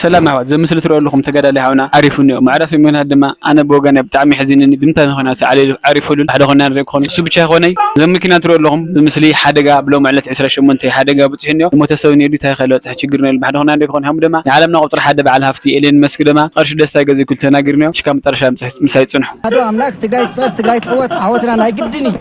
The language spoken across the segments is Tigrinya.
ሰላም ኣሕዋት፣ እዚ ኣብ ምስሊ ትሪእዎ ኣለኹም ተጋዳላይ ሓውና ዓሪፉ እኒኦ። መዕረፊ ምኽንያት ድማ ኣነ ብወገነይ ብጣዕሚ ኣሕዚኑኒ። ብምንታይ ምኽንያት እዩ ዓሊሉ ዓሪፉ? ሓደ ኮይና ርኢኹም። እሱ ብቻ ኣይኮነይ፣ እዚ ኣብ መኪና ትሪእዎ ኣለኹም፣ እዚ ምስሊ ሓደጋ ብሎሚ ዕለት ዕስራን ሸሞንተን ሓደጋ በፂሑ እኒኦ። ዝሞተ ሰብ እኒኦ ድዩ? እንታይ ከ ዝበፅሐ ችግር እኒኦ? ብሓደ ኮይና ርኢኹም። ከምኡ ድማ ናይ ዓለምና ቁፅሪ ሓደ በዓል ሃፍቲ ኤልዮን መስክ ድማ ቅርሺ ደስታ ይገዝእ ክብል ተናጊሩ እኒኦ። ሽካ መጨረሻ ምሳይ ፅንሑ። ኣዶ ኣምላክ ትግራይ ትፀር ትግራይ ትዕወት ዓወትና ናይ ግድን እዩ።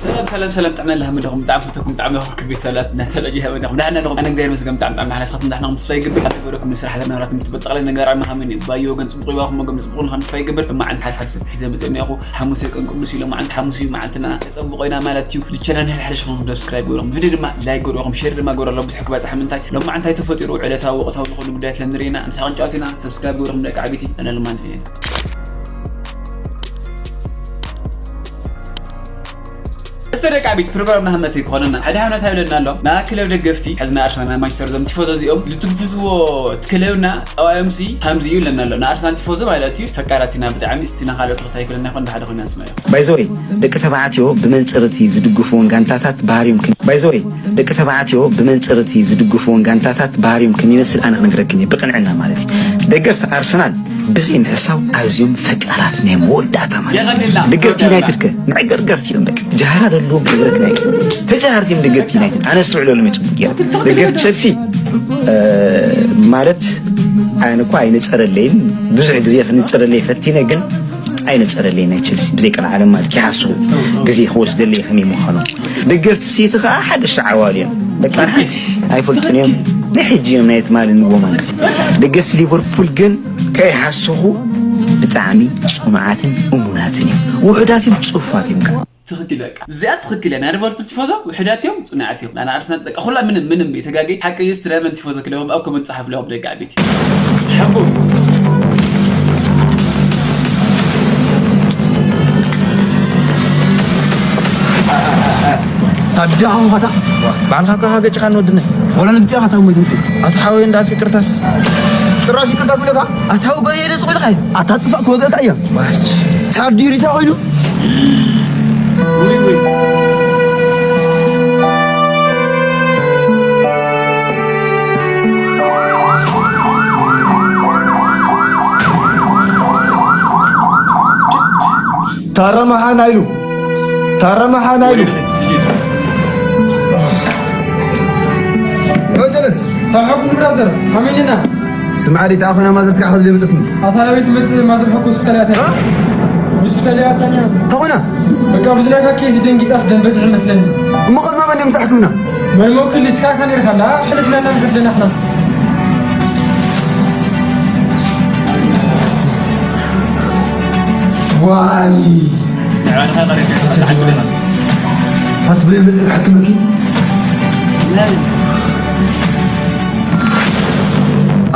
ሰላም ሰላም ሰላም፣ ጥዕና ኣለኩም ኣለኹም? ብጣዕሚ ፈተኩም፣ ብጣዕሚ ይኸብር ክብሪ ሰላት እናተለጅ ይሃበ ኣለኹም። ደሕና ኣለኹም? ኣነ እግዚኣብሔር ይመስገን ብጣዕሚ ብጣዕሚ ደሕና። ንስኻትኩም ደሕና ኢኹም ተስፋ ይገብር። ኣብ ገበረኩም ንስራሕ ተናብራ ትምህርቲ በጠቕላይ ነገር ኣመሃመኒ ባዮ ወገን ጽቡቕ ይባኹም ወገን ጽቡቕ ንኻም ተስፋ ይገብር። ብመዓልቲ ሓልፋ ትፍትሒ ዘመጸኒ ያኹ ሓሙስ የቀን ቅዱስ ኢሎ መዓልቲ ሓሙስ እዩ። መዓልትና ተጸብቆ ኢና ማለት እዩ። ልቸና ንሕል ሓደሽ ኹም ሰብስክራይብ ገበርኩም፣ ቪድዮ ድማ ላይክ ገበርኩም፣ ሼር ድማ ገበሩ ኣሎ ብዙሕ ክባጽሕ ምንታይ ሎማዓንቲ ተፈጢሩ ዕለታዊ ወቕታዊ ዝኾኑ ጉዳያት ለንርኢና ንሳቕን ጫወቲና ሰብስክራይብ ገበርኩም ደቂ ዓቢቲ። ኣነ ሎማዓንቲ ቪድዮ እስተ ደቂ ዓቢት ፕሮግራም ናህመት ይኮነና ሓደ ሓውና እንታይ ይብለና ኣሎ? ንኣክለው ደገፍቲ፣ ሕዚ ናይ ኣርሰናል፣ ናይ ማንቸስተር፣ እዞም ቲፎዞ እዚኦም ልትጉፍዝዎ እቲ ክለብና ጸዋዮም ሲ ሃምዚ እዩ ይብለና ኣሎ። ንኣርሰናል ቲፎዞ ማለት እዩ ፈቃራት ኢና ብጣዕሚ። እስቲ ናኻልኦ ተኸታይ ክለና ይኮን ብሓደ ኮይና ንስማዮ። ባይዘወይ፣ ደቂ ተባዕትዮ ብመንጽር እቲ ዝድግፍዎን ጋንታታት ባህርዮም ክን-፣ ባይዘወይ፣ ደቂ ተባዕትዮ ብመንጽር እቲ ዝድግፍዎን ጋንታታት ባህርዮም ከመይ ይመስል ኣነ ክነግረክን እየ፣ ብቕንዕና ማለት እዩ። ደገፍቲ ኣርሰናል ብዘይ ምሕሳው ኣዝዮም ፈቃራት ናይ መወዳእታ ማለት እዩ። የቐንየልና። ደገፍቲ ዩናይትድ ከ መዕገርገርቲ እዮም። በቃ ጀሃራ ደልዎም ክነግረክን ኣይክእልን። ተጀሃርቲ እዮም ደገፍቲ ዩናይትድ። ኣነ ኣስተውዕለሉ መጽኡ ገይረ። ደገፍቲ ቸልሲ፣ እ፣ ማለት ኣነ እኮ ኣይነጸረለይን። ብዙሕ ግዜ ክንጽረለይ ፈቲነ ግን ኣይነጸረለይ ናይ ቸልሲ ብዘይ ቀልዓለም ማለት ክሓስቡ ግዜ ክወስደለይ ከመይ ምዃኑ። ደገፍቲ ሲቲ ከኣ ሓደሽቲ ዓዋሉ እዮም። በቃ ሓንቲ ኣይፈልጡን እዮም። ናይ ሕጂ እዮም ናይ ትማሊ ንጎ ማለት እዩ። ደገፍቲ ሊቨርፑል ግን ከይሓስኹ ብጣዕሚ ጽኑዓትን እሙናትን እዮም። ውሑዳት እዮም፣ ጽፉፋት እዮም ከኣ። ትኽክል በቃ። እዚኣ ትኽክል እያ። ናይ ሊቨርፑል ቲፎዞ ውሑዳት እዮም፣ ጽኑዓት እዮም። ናይ ኣርሰናል በቃ ኩላ ምንም ምንም የተጋገይ ሓቂ እዩ። ስትራቨን ቲፎዞ ክለቦም ኣብ ኮመንት ጸሓፉ ለኹም ደቂ ዓቢት። ሕቡ። ታዲያ ኣሁን ኻታ ባዕልኻ እኮ ገጭኻ ንወድነ። ወላ ንግጭ ኢኻ ታው መይትምጡ። ኣቶ ሓወይ እንዳ ኣፍ ይቅርታስ። ጭራሽ ይቅርታ ክብለካ? ኣታው ገየ ደስ ክብለካ እዩ። ኣታ ጥፋእ ክወገእካ እያ። ታዲዩ ሪታ ኮይኑ። ውይ፣ ውይ። ታረመሓን ኣይሉ። ታረመሓን ኣይሉ። ጀለስ፣ ታሓኩም ብራዘር፣ ሓሚንና። ስምዓ ዲታ ኣኾና ማዘር ስጋዕ ከዚ ለምጽትኒ። ኣታ ናበይ ትመጽእ? ማዘር ሕኮ ሆስፒታል እያ ተላ። ሆስፒታል እያ ተላ። ተኾና? በቃ ብዝናካ ኬዝ ደንጊጻስ ደም በዝሕ መስለኒ። እሞ ከዚ መን ድምጻ ሕክምና? መን ሞክል እስካ ካን ይርካላ፣ ሕልፍና እና ሕልፍና ሕና። ዋይ። ንዕባንኻ ቀሪብካ ክትሓግዘና። ኣትብለ መጽእ ክሓክመኪ።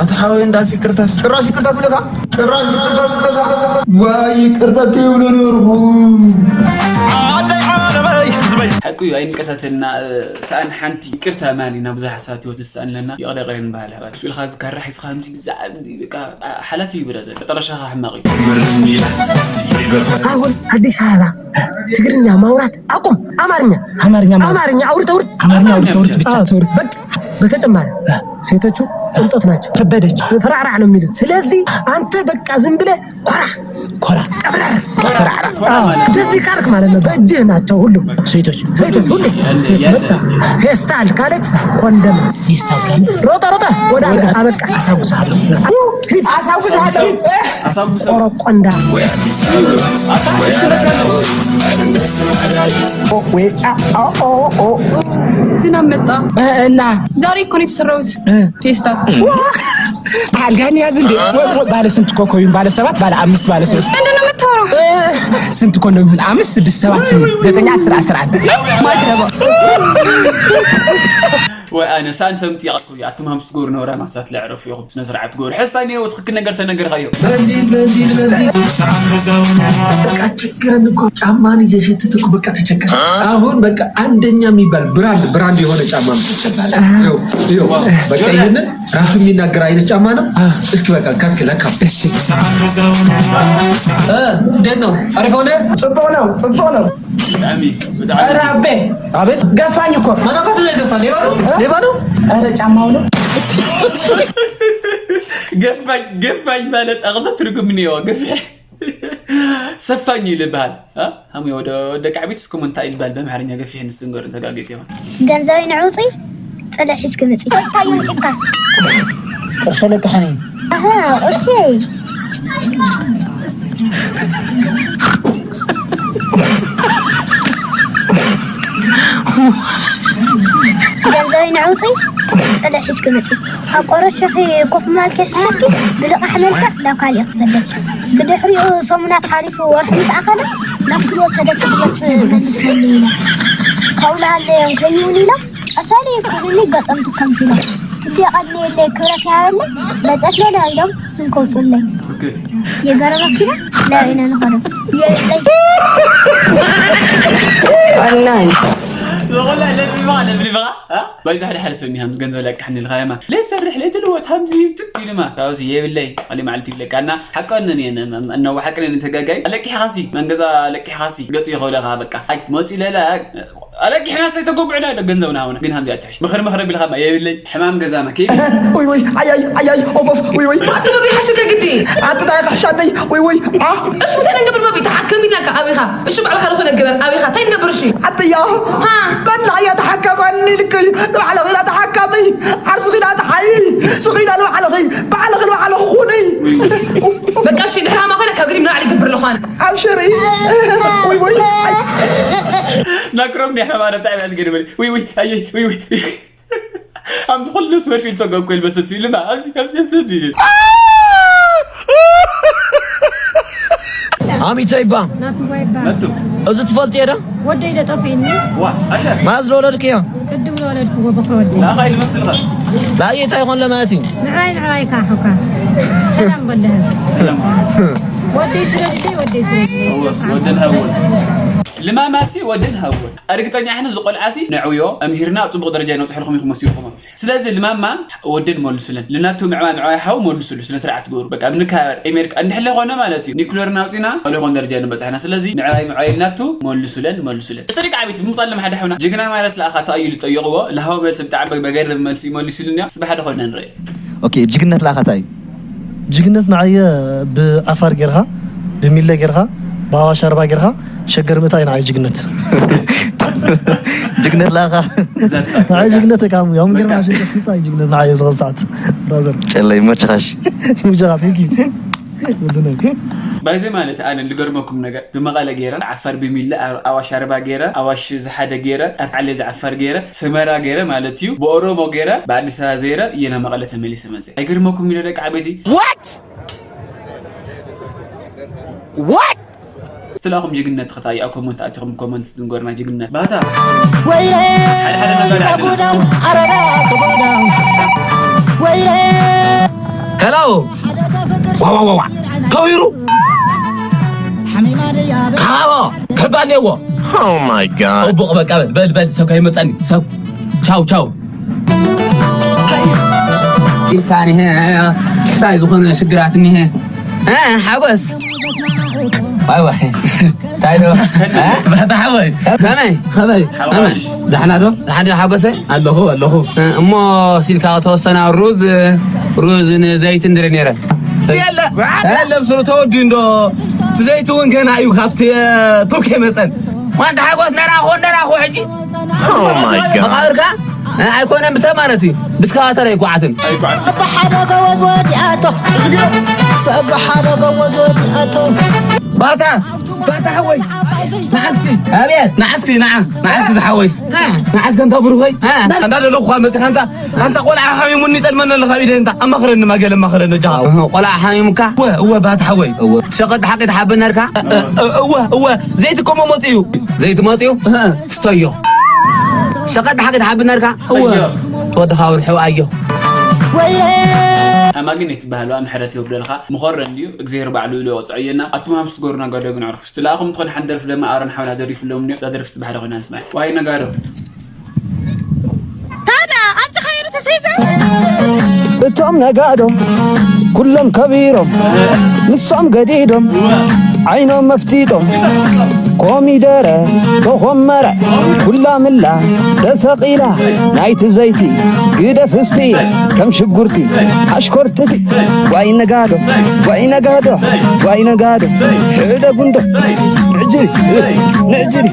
ኣቲ ሓወይ እንዳልፊ ይቅርታስ። ጭራሽ ይቅርታ ክብለካ? ጭራሽ ይቅርታ ክብለካ? ዋይ ይቅርታ ደይብሎ ነርኹ። ሓቂ እዩ ኣይንቀታተልና። ሰኣን ሓንቲ ይቅርታ ማን ኢና ብዙሕ ሓሳት ህይወት ዝሰኣን ኣለና። ይቕረ ይቕረ ንበሃል ኣሕዋት። ስኢልካ ዝካራሕ ሒዝካ ከምዚ ብዛዕባ በቃ ሓላፊ እዩ ብራዘር። መጨረሻኻ ሕማቕ እዩ። ኣሁን አዲስ አበባ ትግርኛ ማውራት አቁም። አማርኛ አማርኛ ማውራት። አማርኛ አውርድ አውርድ። አማርኛ አውርድ አውርድ ብቻ። አዎ፣ አውርድ። በቃ በተጨማሪ ሴቶቹ ቁንጦት ናቸው። ከበደች። ፈራዕራዕ ነው የሚሉት። ስለዚህ አንተ በቃ ዝም ብለህ ኮራ ኮራ ቀብረር። ኮራ፣ ኮራ ማለት ነው። እንደዚህ ካልክ ማለት ነው በእጅህ ናቸው ሁሉም። ሴቶች። ሴቶች ሁሉም። ያለ፣ ሴት ያለ። መጣ። ፌስታል ካለች ኮንደም። ፌስታል ካለች ሮጠ ሮጠ ወደ አልጋ። አበቃ። አሳውቅሃለሁ። ሂድ። አሳውቅሃለሁ። አሳውቅሃለሁ። ቆረቆንዳ። ወይ አዲስ አበባ። አታ እሽከረከር። ወይ አ፣ ኦ፣ ኦ፣ ኦ። ዝናብ መጣ። እ፣ እና ዛሬ እኮ ነው የተሰራሁት። እ። ፌስታል። አልጋን ያዝ እንዴ? ቶ-፣ ቶ-፣ ባለ ስንት ኮኮይን? ባለ ሰባት፣ ባለ አምስት፣ ባለ ሶስት? ምንድን ነው የምታወራው? እ፣ ስንት ኮንዶም ይሁን? አምስት፣ ስድስት፣ ሰባት፣ ስምንት፣ ዘጠኝ፣ አስር፣ አስራ አንድ። ማትረባ። ወይ ኣነ ሳን ሰምቲ ያቆ ኣቱም ሃምስት ጎር ነውራ ማሳት ለዕረፍ ይኹም ስነ ስርዓት ጎር። ሕስታይ ነው ትክክል ነገር ተነገርካዮ። ዘንዲ፣ ዘንዲ፣ ዘንዲ። በቃ ችግርን እኮ ጫማን እየሸተተ እኮ በቃ ተቸገረ። አሁን በቃ አንደኛ የሚባል ብራንድ፣ ብራንድ የሆነ ጫማ ምትችላለ። ይኸው፣ ይኸው። በቃ ይህንን ራሱ የሚናገር አይነት ጫማ ነው። እስኪ በቃ ካስክ ለካ። እሺ። እ፣ እንዴት ነው? አሪፍ ሆነ? ጽቡቅ ነው፣ ጽቡቅ ነው። ብጣዕሚ፣ ብጣዕሚ። ኧረ አቤ። አቤት። ገፋኝ እኮ። ማናባቱ ነው የገፋ? ሌባ ነው? እ? ሌባ ነው? ኧረ ጫማው ነው። ገፋኝ ገፋኝ ማለት ኣቕዛ ትርጉም እኒኦ። ገፊሕ ሰፋኝ እዩ ዝበሃል። እ? ሃሙዮ ወደ ደቂ ዓቢት እስኩም እንታይ ይልባል በምሓርኛ? ገፊሕ ንስንጎር እንተጋጌት ይሆን? ገንዘበይ ንዑፂ ፅልሕ ሒዝኪ ምፂ። ወስታዩን ጭካ ቅርሸ ለቅሐኒ። ኣሃ፣ እሺ። ገንዘበይ ንዑፂ ፅልሕ ሒዝኪ ምፂ። ኣብ ቆረሸኺ ኮፍ ማልኪ ሕሸኪ ብልቓሕ መልክዕ ናብ ካሊእ ክሰደድ። ብድሕሪኡ ሰሙናት ሓሊፉ ወርሒ ምስ ኣኸለ ናብቲ ዝወሰደኪ ክመፅእ መልሰኒ ኢለ። ካብኡ ለሃለዮም ከይውን ኢሎም ኣሳሊ ይኮኑኒ ገፀምቲ ከምሲለ። ክዲ ቀድሜለይ ክብረት ይሃበለይ መፀት ሌላ ኢሎም ስም ከውፅለይ። የገረመኪና ለበይነ ንኸዶ የለይ ዋናይ ዝቆላ ለብልባ ለብልባ ባይዛ ሓደ ሓደ ሰብ እኒሃም ገንዘብ ለቅሕኒ ኢልካ የማ ለይሰርሕ ለይትልወት ሃምዚ ትት ኢልማ ካብዚ የብለይ ኣሊ ማዕልቲ ይብለካ እና ሓቀንን እየን እነው ሓቅንን ተጋጋይ ኣለቂሕኻሲ መንገዛ ኣለቂሕኻሲ ገጽ ይኸውለኻ በቃ ኣይ መፂ ለላ ኣለቂሕና ሰይተጎብዕና ዶ ገንዘብና ሃውና ግን ሃምዚ ኣትሕሽ ምኽር ምኽር ቢልካ ማ የብለይ ሕማም ገዛና ከይ ውይ ውይ ኣያይ ኣያይ ኦፍ ኦፍ ውይ ውይ ኣትበቢ ሓሽከ ግዲ ኣጥታይ ክሕሻለይ ውይ ውይ ኣ እሱ ተደንገብር በቢ ተሓከም ኢላካ ኣቢኻ እሱ ባዕልኻ ዝኾነ ግበር ኣቢኻ እንታይ ንገብር እሺ ኣጥያ ሃ በላ እያ ተሓከማኒ ልክይ ንባዕልኺ ኢላ ተሓከሚ ዓርሲ ኺዳ ተሓይ ስኺዳ ንባዕልኺ ባዕልኺ ንባዕልኺ ኩኒ በቃ እሺ ድሕሪ ሃማ ኮይነ ካብ ግዲ ምናዕ ይገብር ኣለኳን ኣብሽሪ ውይ ውይ ናክሮም ዲ ሕማም ኣረ ብጣዕሚ ኣዝገርመኒ ውይ ውይ ኣየ ውይ ውይ ኣምዚ ኩሉ ስመር ፊልቶ ገብ ኮይል በሰት ሲልማ ኣብዚ ኣብዚ ኣብዚ ኣሚተይባ ናቱ ባይባ መቱ እዚ ትፈልጥዮ ዶ ወደይ ዶ ጠፊእኒ ዋ ኣሸ መዓዝ ዝወለድክዮ ቅድም ዝወለድኩዎ በኽሪ ወደይ ላኻ ኢልመስልኻ ላየ እንታይ ይኾን ለማለት እዩ ንዓይ ንዓይ ካሕካ ሰላም በለህ ሰላም ወደይ ስረድደይ ወደይ ስረድደይ ወደን ሃወን ልማማሲ ወደን ሃወን እርግጠኛ ሕነ ዝቆልዓሲ ንዕውዮ እምሂርና ኣብ ፅቡቅ ደረጃ ነብፅሐልኩም ኢኹም ወሲድኩም ስለዚ ልማማ ወደን መልሱለን ልናቱ ምዕባ ምዕባይ ሓው መልሱሉ ስነ ስርዓት ትገብሩ በቃ ብንካበር ኤሜሪካ እንድሕለ ኮነ ማለት እዩ ኒኩለር ናውፂና ወለ ኮን ደረጃ ንበፅሕና ስለዚ ምዕባይ ምዕባይ ልናቱ መልሱለን መልሱለን እስተ ደቂ ዓበይቲ ብምፃለም ሓደ ሓውና ጅግና ማለት ለኣኻ ተኣዩ ዝፀየቕዎ ለሃው መልሲ ብጣዕሚ መገርም መልሲ መልሱልና ስብሓደ ኮይና ንርኢ ኦኬ ጅግነት ለኣኻ እንታይ እዩ ጅግነት ንዓየ ብዓፋር ጌርካ ብሚለ ጌርካ ብኣዋሽ ኣርባ ጌርካ ሸገር ምእታይ ንዓይ ጅግነት ጅግነት ለኣኻ ንዓይ ጅግነት እካ ያው ምገርማ ሸገር ምእታይ ጅግነት ንዓየ ዝኸን ሰዓት ብራዘር ጨለይ መቸኻሽ ይምጀኻ ቴንክ ዩ ባይዘ ማለት ኣነ ልገርመኩም ነገር ብመቐለ ገይረ ዓፋር ብሚለ ኣዋሽ ኣርባ ገይረ ኣዋሽ ዝሓደ ገይረ ኣርታዓለ ዝዓፋር ገይረ ሰመራ ገይረ ማለት እዩ ብኦሮሞ ገይረ ብኣዲስ ኣበባ ዘይረ እየና መቐለ ተመሊሰ መፅእ ኣይገርመኩም ኢለ ደቂ ዓበይቲ What? What? ስትላኹም ጅግነት ክትኣዩ ኣብ ኮመንት ኣቲኹም ኮመንት ዝንገርና ጅግነት ባህታ ወይለ ሓደ ሓደ ነገር ኣድና ተጎዳው ኣረዳ ተጎዳው ወይለ ሄሎ ዋዋዋዋ ከቢሩ ካባቦ ከባድ ነዎ Oh my god. ጽቡቕ በቃ በል በል በል ሰብ ከይመፀኒ ሰብ ቻው ቻው ኢልካ ኒሀ እንታይ ዝኾነ ሽግራት ኒሀ እ ሓጎስ ዋይ ዋይ እንታይ ዶ እ? ባታ ሓወይ ከመይ ከመይ ከመይ ዳሕና ዶ ዳሕና ዶ ሓጎሰ ኣለኹ ኣለኹ እ፣ እሞ ሲልካ ተወሰና ሩዝ ሩዝ ንዘይቲ እንድረ ነይረ የለ የለ ብስሩ ተወዲኡ እንዶ እቲ ዘይቲ እውን ገና እዩ ካብቲ ቱርክ ይመፀን ዋንታ ሓጎስ ነራኹ ነራኹ ሕጂ Oh my god. መቃብርካ ኣይኮነን ብሰብ ማለት እዩ ብስካዋተር ኣይጓዓትን በብሓደ ገወዝ ወዲኣቶ በብሓደ ገወዝ ወዲኣቶ ባታ ባታ ሓወይ ንዓስኪ ኣቤት ንዓስኪ ንዓ ንዓስኪ ዝሓወይ ንዓስኪ እንታ ብሩኸይ እንዳ ደለኹ ኳ መፅኻ እንታ ኣንታ ቆልዓ ሓሚሙኒ ጠልመኒ ኣለኻ ኢደ እንታ ኣማኽረኒ ማገለ ኣማኽረኒ ጃ ቆልዓ ሓሚሙካ እወ እወ ባታ ሓወይ ሸቐጥ ሓቂ ትሓብእ ነርካ እወ እወ ዘይቲ ኮሞ መፅኡ ዘይቲ መፅኡ ስተዮ ሸቐጥ ሓቂ ትሓብእ ነርካ እወ ተወድኻ ወርሑ ኣዮ ወይለ ኣማ ግን ኣይትበሃሉ ምሕረት የውርደልካ ምኾረን ድዩ እግዚኣብሔር ባዕሉ ኢሉ የወፅዖ እየና ኣቱም ሃምስቲ ጎሩ ነጋዶ ግን ዕርፉ ስትላኣኹም ትኾን ሓንቲ ደርፊ ደማ ኣሮን ሓውና ደሪፍሎም እኒኦ እዛ ደርፊ ስትባህለ ኮይና ንስማዕ ዋይ ነጋዶ ታዲያ ኣብቲ ኸይሩ ተስሪዘ እቶም ነጋዶ ኩሎም ከቢሮም ንሶም ገዲዶም ዓይኖም መፍቲጦም ኮሚደረ ተኾመረ ኩላ ምላ ተሰቒላ ናይቲ ዘይቲ ግደፍ እስቲ ከም ሽጉርቲ ኣሽኮርትቲ ጓይ ነጋዶ ጓይ ነጋዶ ጓይ ነጋዶ ሕደ ጉንዶ ንዕጅሪ ንዕጅሪ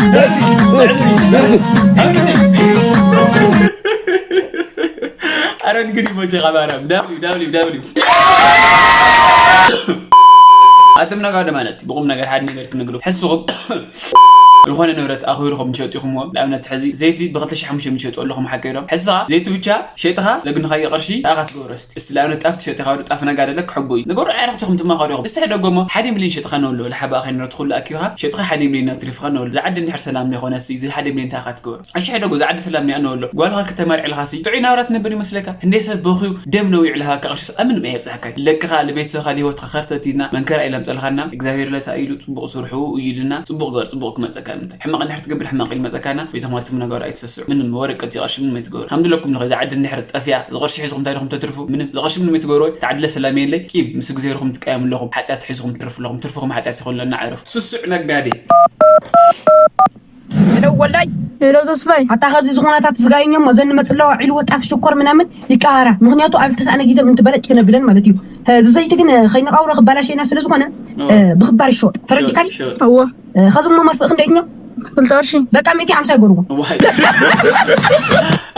ኣረ እንግዲህ ሞቼ ቀባራም ዳብሊው ዳብሊው ዳብሊው ኣቶም ነጋዶ ማለት ብቁም ነገር ሓደ ነገር ክንግሩ ሕስኹም ዝኾነ ንብረት ኣኽቢርኹም ትሸጡ ኢኹምዎ ንኣብነት ሕዚ ዘይቲ ብክልተ ሺሕ ሓሙሽተ ሚእቲ ትሸጡ ኣለኹም ሓቂ ዶ ሕስኻ ዘይቲ ብቻ ሸጥኻ ዘግንኻዮ ቅርሺ ኣኻ ትገብሮ እስቲ እስቲ ንኣብነት ጣፍ ትሸጥ ኢኻ ጣፍ ነጋዶ ለክ ሕጎ እዩ ነገሩ ኣዕረኽትኹም ትማኸሩ ኢኹም እስቲ ሕደጎሞ ሓደ ሚሊዮን ሸጥኻ ነውሎ ለሓባ ኣኸይ ንብረት ኩሉ ኣኪብኻ ሸጥኻ ሓደ ሚሊዮን ናብ ትሪፍኻ ነውሎ ዝዓዲ እንድሕር ሰላም ዘይኮነ እዚ ሓደ ሚሊዮን እንታይ ኣኻ ትገብሮ ኣሽሕደጎ ዝዓዲ ሰላም እኒኣ ነውሎ ጓልኻ ክተማርዕልኻሲ ጥዑይ ናብራ ትነብር ይመስለካ ክንደይ ሰብ በኽዩ ደም ነዊዑልካ ካብ ቅርሺ ኣብ ምንም ኣየብፅሐካ ለቅኻ ልቤተሰብኻ ልሂወትካ ከርተት ኢልና መንከራ ኢሎም ፀልኻና እግዚኣብሔር ለታ ኢሉ ፅቡቕ ስርሑ እዩ ኢሉና ፅቡቕ ገር ፅቡቕ ክመፀካ ምንታይ ሕማቕ እንድሕር ትገብር ሕማቕ ኢሉ መፀካና ቤቶም ሃትም ነገሩ ኣይትሰስዑ ምንም ወረቀት ይቐርሺ ምንም ኣይትገብሩ ሃምድለኩም ንኸ ዝዓዲ እንድሕር ጠፍያ ዝቕርሺ ሒዝኹም እንታይ ዲኹም ተትርፉ ምንም ዝቕርሺ ምንም ኣይትገብሩ ተዓድለ ሰላም የለይ ቂም ምስ እግዚኣብርኹም ትቀየሙ ኣለኹም ሓጢኣት ሒዝኹም ትርፉ ኣለኹም ትርፍኹም ሓጢኣት ይኹን ለና ዕረፉ ስሱዕ ነጋዴ ሄሎ ወላይ ሄሎ ተስፋይ ኣታ ኸዚ ዝኾናታት ስጋይኛ እሞ ዘን መፅለዋ ዒልዎ ጣፍ ሽኮር ምናምን ይቀባራ ምኽንያቱ ኣብ ዝተሳእነ ግዜ ምንቲ በለጭ ክነብለን ማለት እዩ እዚ ዘይቲ ግን ከይንቃውሮ ክባላሸና ስለ ዝኾነ ብኽባር ይሸወጥ ተረዲካኒ እወ ኸዚ እሞ መርፍእ ክንደይትኛ ክልተ ቅርሺ በቃ ሚእቲ ሓምሳ ይጎርዎ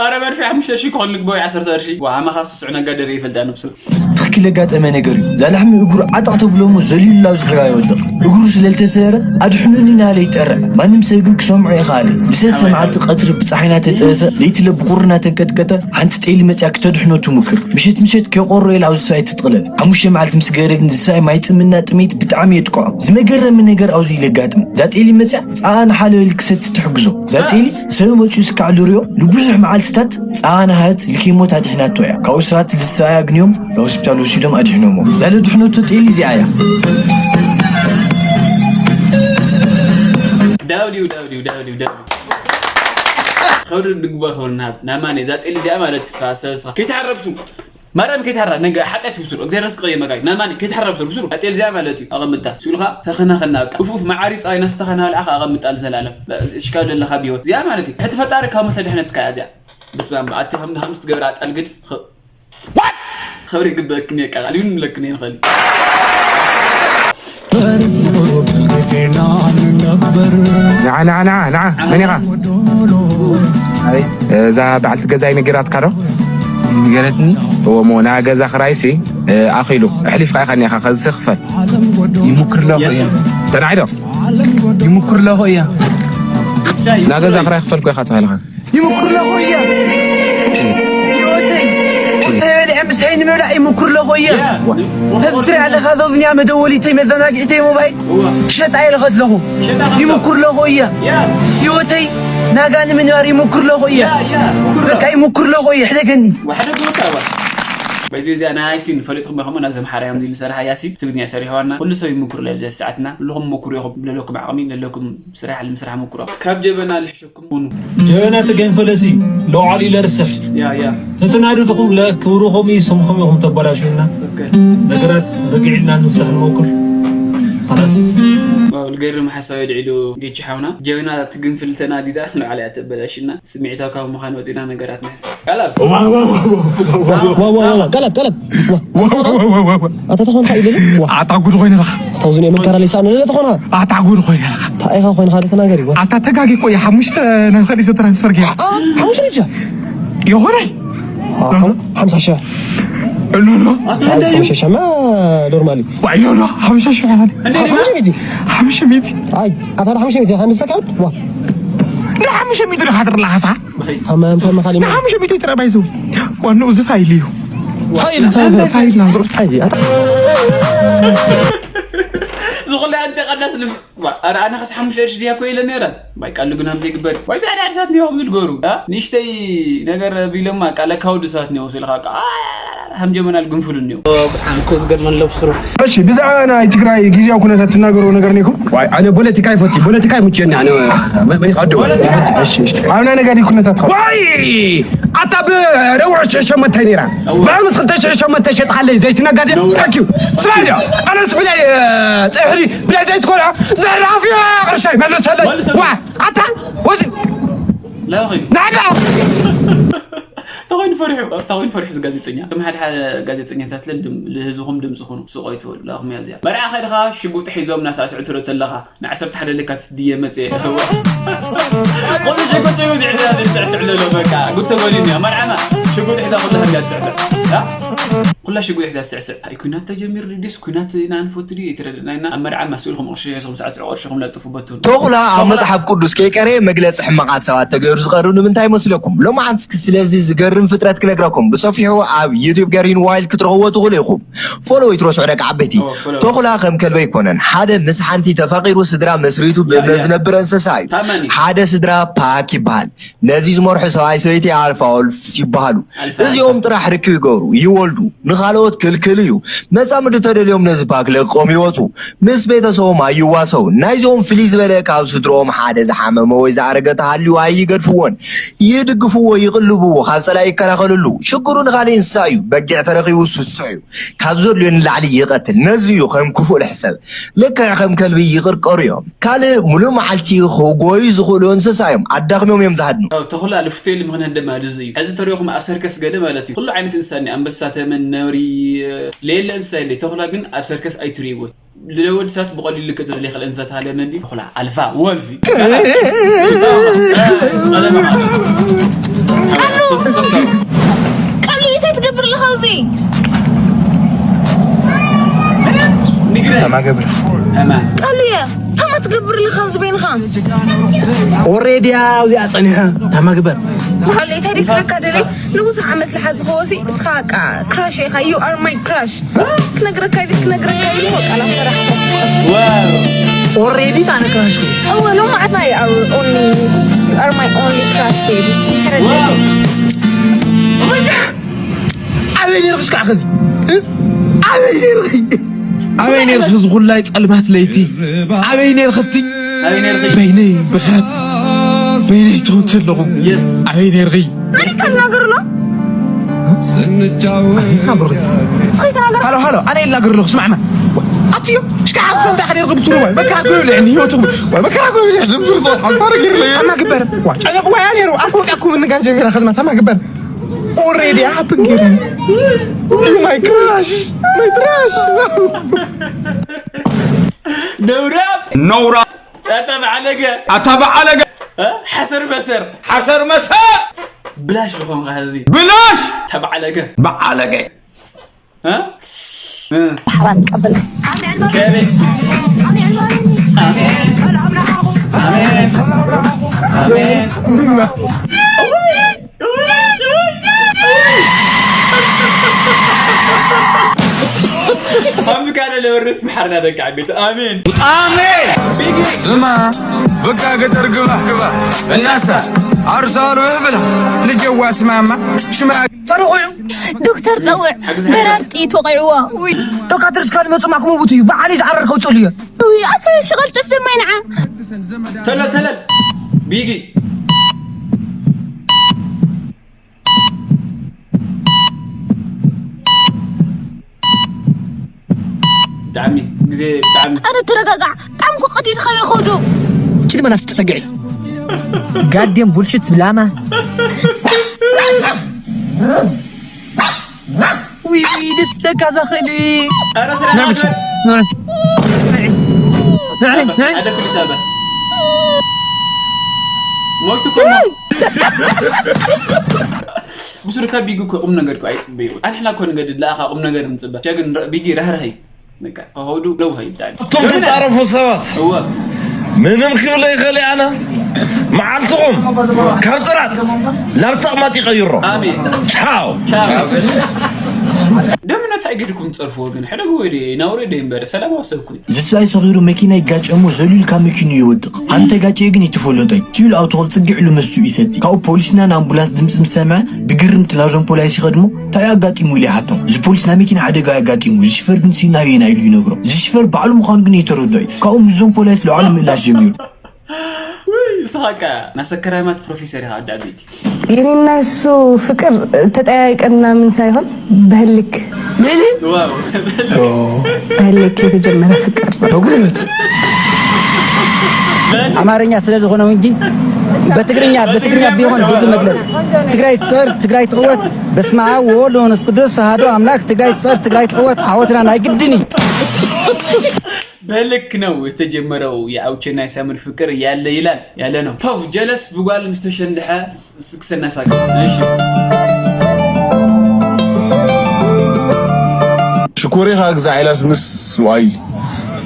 ኣረ መርፍእ ሓሙሽተ ሺህ ክኾን ልግበው ዓሰርተ ቅርሺ ዋሃማኻ ስሱዕ ነጋደር ይፈልጣ ነብሱ ትኽክል ለጋጠመ ነገር እዩ። እዛ ላሕሚ እግሩ ዓጠቕ ተብሎ እሞ ዘሊሉ ላብ ዝሕባ ይወድቕ። እግሩ ስለ ልተሰበረ ኣድሕኑኒ እናበለ ይጠርዕ። ማንም ሰብ ግን ክሰምዖ ኣይኸኣለን። ዝሰሰ መዓልቲ ቀትሪ ብጻሕይ እናተጠበሰ ለይቲ ለብቑሪ እናተንቀጥቀጠ ሓንቲ ጤሊ መጺኣ ክተድሕኖ ትሙክር። ምሸት ምሸት ከይቖሮ ኢላ ኣብዚ ሰብኣይ ትጥቕለል። ሓሙሽተ መዓልቲ ምስ ገበረ ግን እዚ ሰብኣይ ማይ ጥምና ጥሜት ብጣዕሚ የጥቅዖ። ዝመገረሚ ነገር ኣብዚ እዩ ለጋጥም። እዛ ጤሊ መጺኣ ጸኣ ንሓለበል ክሰቲ ትሕግዞ። እዛ ጤሊ ሰብ መጺኡ ስካዕ ዝሪኦ ንብዙሕ መዓልትታት ጸኣ ንሃበት ልኪሞት ኣድሒናቶ እያ። ካብኡ ሰባት ዝሰኣያ ኣግንዮም ናብ ሆስፒታል ወሲዶም ኣድሒኖሞ። እዛ ለድሕነቶ ጤሊ እዚኣ እያ። ዳብሊው ዳብሊው ዳብሊው ዳብሊው ኸብሪ ንግቦ ኸብሪ ንሃብ ናማን እዛ ጤሊ እዚኣ ማለት እዩ ሰብስኻ ከይትሓረብሱ ማርያም ከይትሓራ ነገ ሓጢኣት ይውስሩ እግዚኣብሔር ስቀየ መጋይ ናማን ከይትሓራ ብሰሩ ብስሩ ኣጤል እዚኣ ማለት እዩ ኣቐምጣ ስኡልካ ተኸናኸና በቃ ኡፍ ኡፍ መዓሪ ጻይ ናስተኸና ልዓኻ ኣቐምጣ ለዘላለም እሽካ ለለኻ ብህይወት እዚኣ ማለት እዩ ሕቲ ፈጣሪ ካብ መተ ድሕነትካ እያ እዚኣ በስመ ኣብ ኣቲ ከም ከም ትገብር ኣጣል ግን ኸብሪ ግበክን እየ ቃል ይሁን ለክን እየ ንኸል ንዓ ንዓ ንዓ ንዓ መን ኢኻ? እዛ በዓልቲ ገዛይ ነጊራትካ ዶ? ነጊራትኒ። እወ እሞ ናይ ገዛ ክራይሲ ኣኺሉ ኣሕሊፍካ ኢኻ እኒኻ ከዚ ክፈል። ይምኩር ኣለኹ እየ። ተናዒ ዶ? ይምኩር ኣለኹ እየ። ናይ ገዛ ክራይ ክፈልኩ ኢኻ ተባሂልኻ። ይምኩር ኣለኹ እየ። ህይወተይ ቁርሰይ በሊዐ ምሳይ ንምብላዕ ይምኩር ኣለኹ እየ። ሕዚ ትሪኣ ኣለኻ ዘውዝንያ መደወሊተይ መዘናግዒተይ ሞባይል ክሸጣ እየ ለኸት ኣለኹ። ይምኩር ኣለኹ እየ። ህይወተይ ናጋ ንምንባር ይምኩር ኣለኹ እየ። በቃ ይምኩር ኣለኹ እየ። ሕደገኒ። በዚ እዚኣ ናይ ያሲን ፈሊጥኩም ኢኹም ናብዚ ኣምሓራ እዮም ዝሰርሓ ያሲን ትግርኛ ሰሪሕዋና ኩሉ ሰብ ይምኩር ኣሎ ኣብዚ ሰዓትና ኩልኹም ምኩር ኢኹም ለለኩም ዓቕሚ ለለኩም ስራሕ ንምስራሕ ምኩሮ ካብ ጀበና ልሕሸኩም ኩኑ ጀበና ተገንፈለሲ ለውዓል ኢለ ርስሕ ያ ያ ተተናድድኹም ለክብርኹም እዩ ስምኹም ኢኹም ተበላሽውና ነገራት ረጊዕና ንምፍታሕ ንሞክር ላስ ልገርም ሓሳብ ልዒሉ ጌቺ ሓውና ጀበና ትግንፍል ተናዲዳ ንባዕላ እያ ተበላሽና ስምዒታዊ ካብ ምዃን ወፂና ነገራት ንሕሰብ ቀለብ ቀለብ ቀለብ ኣታ ተኾንካ ኢሉ ኣታ ጉድ ኮይነ ኣለኻ ኣታ ውዝን የመንካራ ሊሳኑ ለለ ተኾና ኣታ ጉድ ኮይነ ኣለኻ እንታይ ኢኻ ኮይንካ ዶ ተናገር እዩ ኣታ ተጋጊ እኮ እዩ ሓሙሽተ ናይ ኸሊሶ ትራንስፈር ገይሩ ሓሙሽተ ብቻ የኾነ ሓምሳ ሺህ ኖ ኖ ሓምሳ ሺህ ኖርማሊ ዋይ ኖ ኖ ሓምሳ ሺህ ሓምሳ ሚእቲ ሓምሳ ሚእቲ ኣይ ኣታ ሓምሳ ሚእቲ ሓንድ ሰካል ዋ ንሓምሳ ሚእቲ ዶ ሓድር ለኻሳ ንሓምሽሚእቲ ጥራይ ባይዘው ዋንኡ እዚ ፋይል እዩ ፋይል ፋይል ናዞር ፋይል ዝኹላ እንተ ቀዳስ ኣረ ኣነ ኸስ ሓሙሽተ ቅርሺ ድያ ኮ ኢለ ነረ ባይ ቃሉ ግን ሃምዘ ይግበር ዋይ ዳዳ ኣርሳት ኒዮም ዝልገሩ ንእሽተይ ነገር ቢሎማ ቃለ ካውዱ ሰባት ኒዮ ስልኻ ከም ጀመናል ግንፍሉ ኒዮ ብጣዕሚ እኮ ዝገርመን ለብስሩ እሺ ብዛዕባ ናይ ትግራይ ግዜያዊ ኩነታት ትናገርዎ ነገር ኔኩም ዋይ ኣነ ፖለቲካ ይፈቲ ፖለቲካ ይምችየኒ ኣነ መን ይኸዶ ኣብ ናይ ነጋዲ ኩነታት ዋይ ኣታ ብረብዑ ሽሕ ሸሞንተ ነይራ። እወ። ብሓሙስ ክልተ ሽሕ ሸሞንተ ሸጥኻለይ ዘይቲ ነጋዴ። ነውራ። ታንኪዩ። ስማዕ ዲዮ። ኣነስ ብላይ፣ እ፣ ጽሕሪ፣ ብላይ ዘይቲ ኮልዖ። ዘራፊ ቅርሻይ መለሰለይ። መልሰለይ። ዋ፣ ኣታ፣ ወዚ። ላኺ። ናዕዳ። ተኾይኑ ፈሪሑ፣ ተኾይኑ ፈሪሑ እዚ ጋዜጠኛ። ከም ሓደ ሓደ ጋዜጠኛታት ለድም-፣ ልህዝኹም ድምፅኹም ስቕ ኣይትበሉ። ላኹም እያ እዚኣ። መርዓ ከድኻ ሽጉጥ ሒዞም እናሳዕስዑ ትርኢ ተለኻ። ንዓሰርተ ሓደ ለካቲት ድየ መጽየ? እዋ። ቆሎ ሸኮ ጨው ድዕዳ ድስዕስዕ ለሎ በቃ። ጉድ ተበሊኒ። ኣብ መርዓና ሽጉጥ ሒዛ ኩላ ህርጋ ትስዕስዕ። ያ? ኩላ ሽጉጥ ሒዛ ትስዕስዕ። ኣይ፣ ኩናት ተጀሚሩ ድዩስ ኩናት ኢና ንፈቱ ድዩ? ኣይተረድእናይና። ኣብ መርዓና ስእልኩም ቅርሺ ሒዝኩም ሳዕስዑ፣ ቅርሽኹም ለጥፉ በቱ። ተኹላ ኣብ መጽሓፍ ቅዱስ ከይቀረየ መግለጺ ሕማቓት ሰባት ተገይሩ ዝቐርብ ንምንታይ ይመስለኩም? ሎማዓንቲ እስኪ ስለዚ ዝገርም ፍጥረት ክነግረኩም ብሰፊሑ ኣብ ዩቱብ ገሪን ዋይል ክትረኽብዎ ትኽእሉ ኢኹም። ፎሎ ይትረስዑ ደቂ ዓበይቲ። ኦ፣ ፎሎ። ተኹላ ከም ከልቢ ኣይኮነን። ሓደ ምስ ሓንቲ ተፋቒሩ ስድራ መስሪቱ ያ፣ ያ። ዝነብር እንስሳ እዩ። ታማኒ። ሓደ ስድራ ፓክ ይበሃል። ነዚ ዝመርሑ ሰብኣይ ሰበይቲ ኣልፋ ወልፍስ ይበሃሉ። ኣልፋ እዚኦም ወልፍስ። ጥራሕ ርክብ ይገብሩ፣ ይወልዱ፣ ንኻልኦት ክልክል እዩ። መጻምዲ ተደልዮም ነዚ ፓክ ለቆም ይወጹ። ምስ ቤተሰቦም ኣይዋሰውን። ናይዚኦም ፍልይ ዝበለ ካብ ስድርኦም ሓደ ዝሓመመ ወይ ዝኣረገ ተሃልዩ ኣይገድፍዎን። ይድግፍዎ፣ ይቕልብዎ፣ ካብ ጸላኢ ይከላኸልሉ። ሽግሩ ንኻልእ እንስሳ እዩ። በጊዕ ተረኺቡ ስሱዕ እዩ። ካብ ዘድልዮ ንላዕሊ ይቐትል። ነዚ እዩ ከም ክፉእ ልሕሰብ። ልክዕ ከም ከልቢ ይቕርቀሩ እዮም። ካልእ ሙሉእ መዓልቲ ክጎዩ ዝኽእሉ እንስሳ እዮም። ኣዳኽሞም እዮም ዝሃድኑ። ተኹላ ልፍቴል ምኽንያት ድማ ልዚ እዩ። ሕዚ ተሪኹም ኣብ ሰርከስ ገለ ማለት እዩ። ኩሉ ዓይነት እንስሳ እኒኣ፣ ኣንበሳ፣ ተመን፣ ነብሪ፣ ሌለ እንስሳ የለ። ተኹላ ግን ኣብ ሰርከስ ኣይትርእይዎ። ለወዲ ሰባት ብቐሊሉ ልክእ ተደልየ ካልእ እንስሳ ተሃለ መን ድዩ? ተኹላ፣ ኣልፋ፣ ወልፊ። ቀለመ፣ ቀለመ፣ ሶፍ፣ ሶፍ፣ ሶፍ። ቀሉ እንታይ ትገብር ኣለኻ ኣብዚ? ንግረን። ተማገብር። ተማ። ቀሉ እየ። ታማ ትገብር ኣለኻ ኣብዚ በይንኻ? ኦሬዲ እዚኣ ጸኒሐ። ተማግበር። ቀሉ እንታይ ደስካ ደለይ? ንብዙሕ ዓመት ልሓዝኽዎ ሲ እስኻ በቃ ክራሽ ኢኻ። You are my crush። ክነግረካ ይብል፣ ክነግረካ ይብል፣ በቃ ላፈራሕኩ። ዋው። ኦሬዲ ሳነ ክራሽ። እወ፣ ሎማዓንቲ you are only, you are my only crush, baby። ተረድእ? ዋው። ኣበይ ነይርክስ ከዓ ኸዚ? እ? ኣበይ ነይርኺ? ኣበይ ነይርኺ እዚ ኹላይ ጸልማት ለይቲ? ኣበይ ነይርኺ እስቲ? ኣበይ ነይርኺ? በይነይ ብኽያት፣ በይነይ ትኹን ዘለኹ። የስ። ኣበይ ነይርኺ? መን ይተናገር ኣሎ? ኣኺኻ ብሩኽ። እስኺ ተናገር። ሃሎ፣ ሃሎ፣ ኣነ ይናገር ኣለኹ፣ ስማዕና። ኣትዮ፣ እስከ ሓንቲ ሰንታ ሓደ ይርግብ ትሩ ወይ፣ መከራ ጎብለዕኒ፣ ህይወቱ ወይ፣ መከራ ጎብለዕኒ፣ ብርዞ፣ ሓንታ ነገር ለየ። ተማ ግበር። ዋ፣ ጨነቕ ወይ ኣኔሩ፣ ኣፍ ወጣኩም እንጋር ጀሚራ፣ ከዝማ፣ ተማ ግበር። ኦሬዲ፣ ኣፕን ገይሩ። ማይ ክራሽ፣ ማይ ክራሽ። ነውራ። ነውራ። ኣታ በዓለገ። ኣታ በዓለገ። እ? ሓሰር መሰር። ሓሰር መሰር። ብላሽ ዝኾንካ ህዝቢ። ብላሽ። ኣታ በዓለገ። በዓለገ። እ? እ። ሓራም ቀበል። ከመይ? ኣሜን። ኣሜን። ኣሜን። ኣምዚ ካለ ለበረት መሓርና ደቂ ዓበይቲ። ኣሜን። ኣሜን። ስማ፣ በቃ ገጠር ግባ። እናሳ፣ ኣርሳሎ ብላ፣ ንጀዋ ስማማ፣ ሽማ ተረኾዩ። ዶክተር ጸውዕ፣ ሓግዝ፣ ሓግዝ። በራድ ጥይት ወቒዕዎ። ውይ። ዶካትር እስካብ ልመጹ ማክሙ ቡት እዩ። ብዓሊ ዝዓረር ከውጽእሉ እየ። ውይ፣ ኣቶ ሽቐል ጥፍ ድማ ይንዓ። ተለል፣ ተለል። ቢጊ። ብጣዕሚ ግዜ ብጣዕሚ ኣረ ተረጋጋዕ። ብጣዕሚ እኮ ቀዲድካዮ ኸውዶ። እቺ ድማ ናፍቲ ተጸግዒ። ጋዴም ቡልሽት ብላማ። ውይ፣ ውይ፣ ደስ ለካ እዛ ኽእሊ። ኣረ ስራሕ ናዕሽ። ናዕሽ። ናዕሽ። ናዕሽ። ሓደ ክልተ ኣበ። ሞይቱ እኮ ነው። ብሱሩ ካብ ቢጊ እኮ ቁም ነገር እኮ ኣይጽበዩ። ኣንሕና እኮ ንገድድ ለኣኻ ቁም ነገር ንጽበ። ሸግን ረ-፣ ቢጊ ራህራህ እዩ። በቃ፣ ከኸውዱ ደው ሀይ ብጣዕሚ። እቶም ትጻረፉ ሰባት እወ። ምንም ክብለ ይኽእል ኣነ። መዓልትኹም ካብ ጥራት ናብ ተቕማጥ ይቐይሮ። ኣሜን። ቻው። ቻው። ደምነት ኣይገድኩም ትጸርፉ ወገን። ሕደጉ ወይ ደ-፣ ናውሪ ደ ይንበረ። ሰላማዊ ሰብ እኮ እዩ። ዝሳይ ሰኺሩ መኪና ይጋጨሞ ዘሊሉ ካብ መኪኑ ይወድቕ። ኣንተ ጋጨ ግን ይትፈለጦይ። ሲሉ ኣውቶል ጽግዕሉ መሱ ይሰቲ። ካብኡ ፖሊስና ንኣምቡላንስ ድምፂ ምስ ሰምዐ ብግርምቲ ናዞም ፖላይስ ይኸድሞ። እንታይ ኣጋጢሙ ኢሉ ይሓቶም። እዚ ፖሊስ ናይ መኪና ሓደጋ ኣጋጢሙ፣ እዚ ሽፈር ግን ሲናበየና ኢሉ ይነግሮ። እዚ ሽፈር ባዕሉ ምዃኑ ግን የተረድኦ እዩ። ካብኡ ምስዞም ፖላይስ ልዕሉ ምላሽ ጀሚሩ። ንስኻ ከ ናሰከራማት ፕሮፌሰር ኢኻ ኣዳቤቲ። የኔና እሱ ፍቅር ተጠያይቀን ምናምን ሳይሆን በህልክ ዋው በህልክ የተጀመረ ፍቅር ነው። በጉልበት አማርኛ ስለዝሆነው እንጂ በትግርኛ በትግርኛ ቢሆን ብዙ መግለጽ ትግራይ ጸር ትግራይ ትዕወት በስመ አብ ወወልድ ወመንፈስ ቅዱስ አሐዱ አምላክ ትግራይ ጸር ትግራይ ትዕወት ዓወትና ናይ ግድን እዩ። በልክ ነው የተጀመረው የአውቼና የሳምር ፍቅር ያለ ይላል ያለ ነው። ፖቭ ጀለስ ብጓል ምስ ተሸንድሐ ስክሰና ሳክስ። እሺ ሽኮሪኻ ግዛዕ ኢላስ ምስ ዋይ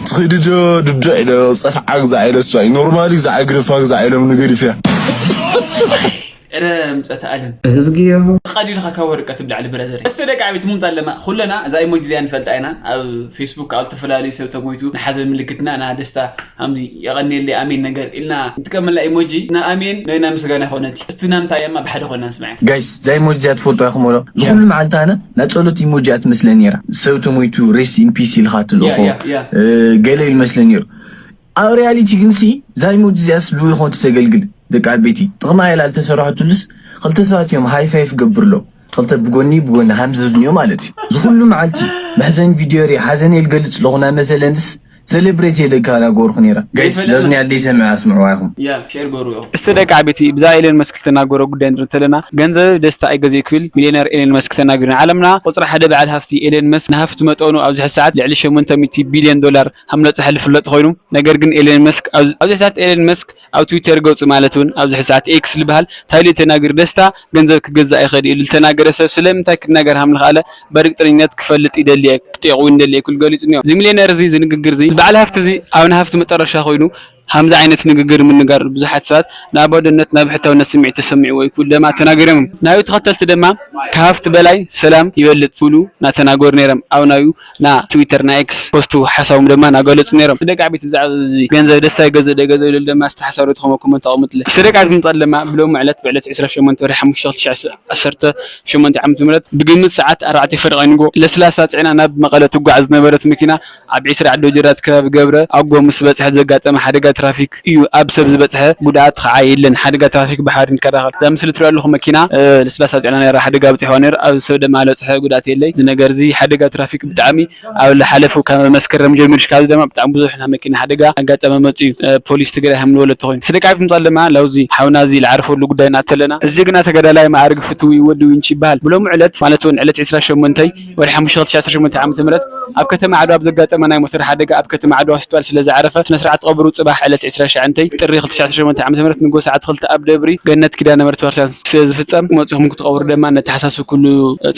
ትኽዲ ዶ ድዶ ኢለ ጸፍዓ ግዛዕ ኢለ ስዋይ ኖርማሊ ግዛዕ ግርፋ ግዛዕ ኢሎም ንገሪፍያ ዕረ ምጸት ኣለም እዝግዮ ቀዲልካ ካብ ወረቀት ብላዕሊ ብረዘር እስተ ደቂ ዓቤት ሙምጣ ኣለማ ኩለና እዛ ኢሞጂ እዚኣ ንፈልጣ ኢና። ኣብ ፌስቡክ ኣብ ዝተፈላለዩ ሰብ ተሞይቱ ንሓዘን ምልክትና ና ደስታ ኣምዚ የቐኒየለይ ኣሜን ነገር ኢልና ንጥቀመላ ኢሞጂ ና ኣሜን ነይና ምስጋና ይኾነቲ እስቲ ናምታ ያማ ብሓደ ኮይና ንስምዐ። ጋይስ እዛ ኢሞጂ እዚኣ ትፈልጡ ኢኹም ዶ? ዝኩሉ መዓልቲ ኣነ ናይ ጸሎት ኢሞጂ እያ ትመስለኒ ነይራ። ሰብ ተሞይቱ ሬስት ኢን ፒስ ኢልካ ትልእኾ ያ፣ ያ። ገለ ኢሉ መስለኒ ነይሩ። ኣብ ሪያሊቲ ግን ሲ እዛ ኢሞጂ እዚኣስ ልዊ ኮንት ተገልግል ደቂ ዓበይቲ ጥቕማ ኢላ ልተሰርሐትሉስ ክልተ ሰባት እዮም ሃይ ፋይፍ ገብር ኣለዉ። ክልተ ብጎኒ ብጎኒ ሃምዘዝንዮ ማለት እዩ። ዝኩሉ መዓልቲ መሕዘን ቪድዮ ሪ ሓዘን የልገልጽ ኣለኹ ናይ መሰለንስ ሴሌብሬት የደካ ናገርኩ ነይራ። ጋይስ ይፈልጥ ዘዝንያ ደይ ሰምዕ ኣስምዕዋ ኢኹም። ያ ሼር ገሩ እዮም እስቲ ደቂ ዓበይቲ ብዛ ኤለን መስክ ተናገሮ ጉዳይ ንርኢ እንተለና ገንዘብ ደስታ ኣይገዜ ክብል ሚሊዮነር ኤለን መስክ ተናጊሩ። ዓለምና ቁፅሪ ሓደ በዓል ሃፍቲ ኤለን መስክ ንሃፍቲ መጠኑ ኣብዚ ሕዚ ሰዓት ልዕሊ ሸሞንተ ሚእቲ ቢልዮን ዶላር ሃምለፅሐ ዝፍለጥ ኮይኑ ነገር ግን ኤለን መስክ ኣብዚ ኣብዚ ሰዓት ኤለን መስክ ኣብ ትዊተር ገፁ ማለት እውን ኣብዚ ሕዚ ሰዓት ኤክስ ዝበሃል ታይሉ ተናጊሩ ደስታ ገንዘብ ክገዛእ ይኽእል እዩ ዝተናገረ ሰብ ስለምንታይ ክናገር ሃም ንኽኣለ በርግጠኝነት ክፈልጥ ይደሊ እየ ክጠይቁ ይደሊ እየ ክብል ገሊፁ እኒኦ። እዚ ሚሊዮነር እዚ እዚ ንግግር እዚ በዓል ሃፍቲ እዚ ኣብ ንሃፍቲ መጠረሻ ኮይኑ ሃምዚ ዓይነት ንግግር ምንጋር ብዙሓት ሰባት ንኣባዶነት ናብ ሕታውነት ስምዒት ተሰሚዕዎ እዩ ክብል ደማ ተናገሮም እዮም። ናዩ ተኸተልቲ ደማ ከሃፍቲ በላይ ሰላም ይበልፅ ክብሉ እናተናገሩ ነይሮም ኣብ ናዩ ና ትዊተር ናይ ኤክስ ፖስቱ ሓሳቦም ደማ እናገለፁ ነይሮም። ደቂ ዓበይቲ ብዛዕባ እዚ ገንዘብ ደስታ ይገዝእ ዶ ገንዘብ ይብል ደማ ዝተሓሳሩ ተኸመ ኮመንት ኣቕምጥለ። እስቲ ደቂ ዓበይቲ ምጣል ደማ ብሎም ዕለት ብዕለት ዕስራ ሸሞንተ ወርሒ ሓሙሽተ ክልተ ሺሕ ዓሰርተ ሸሞንተ ዓመተ ምህረት ብግምት ሰዓት ኣርባዕተ ፈረቓ ንጎ ለስላሳ ፅዕና ናብ መቐለ ትጓዓዝ ዝነበረት መኪና ኣብ ዒስራ ዓዲ ወጀራት ከባቢ ገብረ ኣጎ ምስ በፅሐ ዘጋጠመ ሓደጋ ትራፊክ እዩ ኣብ ሰብ ዝበፅሐ ጉድኣት ከዓ የለን ሓደጋ ትራፊክ ብሓባር ንከላኸል እዛ ምስሊ ትሪኦ ኣለኹ መኪና ለስላሳ ፅዕና ነራ ሓደጋ በፂሕዋ ነይሩ ኣብ ሰብ ደማ ለፅሐ ጉድኣት የለይ እዚ ነገር እዚ ሓደጋ ትራፊክ ብጣዕሚ ኣብ ዝሓለፉ ካብ መስከረም ጀሚሩ ሽካዚ ድማ ብጣዕሚ ብዙሕ ናይ መኪና ሓደጋ ኣጋጠመ መፅኡ ፖሊስ ትግራይ ሃምንበለቶ ኮይኑ ስደቃ ይፍምፃል ድማ ለውዚ ሓውና እዚ ዝዓረፈሉ ጉዳይ ናተለና እዚ ጀግና ተጋዳላይ ማዕርግ ፍትዊ ወዲ ዊንች ይበሃል ብሎም ዕለት ማለት እውን ዕለት ዕስራ ሸሞንተ ወርሒ ሓሙሽተ ክልተ ሺሕ ዓሰርተ ሸሞንተ ዓመተ ምህረት ኣብ ከተማ ዓድዋ ብዘጋጠመ ናይ ሞተር ሓደጋ ኣብ ከተማ ዓድዋ ሆስፒታል ስለ ዝዓረፈ ስነ ስርዓት ቀብሩ ፅባሕ ዕለት ዕስራ ሸዓተ ጥሪ ክልተ ሺሕ ዓሰርተ ሸሞንተ ዓመተ ምህረት ንጎ ሰዓት ክልተ ኣብ ደብሪ ገነት ኪዳነ ምሕረት ቤተክርስትያን ስለ ዝፍፀም መፂኹም ክትቀብሩ ድማ ነተሓሳስብ ኩሉ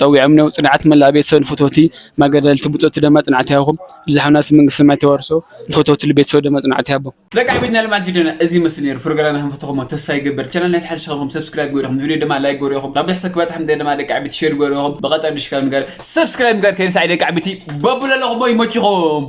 ፀዊዖም ነው። ፅንዓት መላእ ቤተሰብ ንፍትወቲ ማገዳልቲ ብፆቲ ድማ ፅንዓት ይሃብኹም። ብዝሓምናስ መንግስቲ ሰማይ ተዋርሶ ንፈተውትሉ ቤተሰብ ድማ ፅንዓት ይሃቦም። ደቂ ዓቤትና ልማት ቪድዮና እዚ መስል ነይሩ ፕሮግራም ከም ፈተኹሞ ተስፋ ይገብር ቻናል ናይ ሓድሽ ኸኹም ሰብስክራይብ ገይርኹም ቪድዮ ድማ ላይክ ገይርኹም ናብ ድሕሰ ክባፅሕ ምንታይ ድማ ደቂ ዓቤት ሼር ገይርኹም ብቐፃሊ ድሽካ ንጋር ሰብስክራይብ ጋር ከይንሳዕ ደቂ ዓቤቲ በብለለኹሞ ይመችኹም።